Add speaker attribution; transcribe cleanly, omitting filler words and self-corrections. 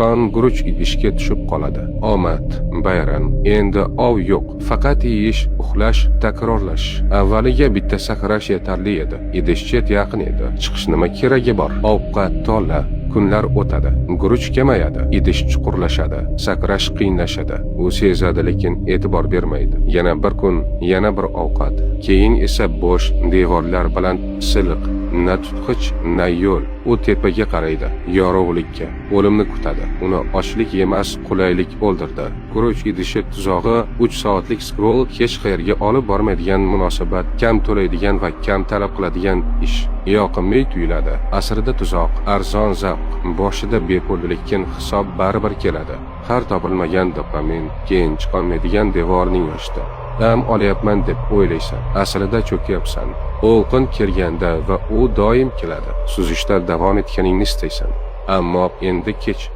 Speaker 1: Sichqon guruch idishga tushib qoladi. Omad, bayram. Endi ov yo'q. Faqat yeyish, uxlash, takrorlash. Avvaliga bitta sakrash yetarli edi. Idish chet yaqin edi. Chiqish nima keragi bor? Ovqat to'la. Kunlar o'tadi. Guruch kamayadi, idish chuqurlashadi, sakrash qiyinlashadi. U sezadi, lekin e'tibor bermaydi. Yana bir kun, yana bir ovqat. Keyin esa bo'sh devorlar bilan siliq, na tutqich, na yo'l. U tepaga qaraydi, yorug'likka, o'limni kutadi. Uni ochlik emas, qulaylik o'ldirdi. Guruch idishi tuzog'i, 3 soatlik scroll, hech qayerga olib bormaydigan munosabat, kam to'laydigan va kam talab qiladigan ish. Yoqimli tuyuladi. Asrida tuzoq, arzon zavq, boshida bepul, lekin hisob baribir keladi. Har topilmagan dopamin, keyin chiqolmaydigan devorning oshdi. Dam olyapman deb o'ylaysan. Aslida cho'kyapsan. To'lqin kelganda, va u doim keladi, suzishda davom etganingni istaysan. Ammo endi kech.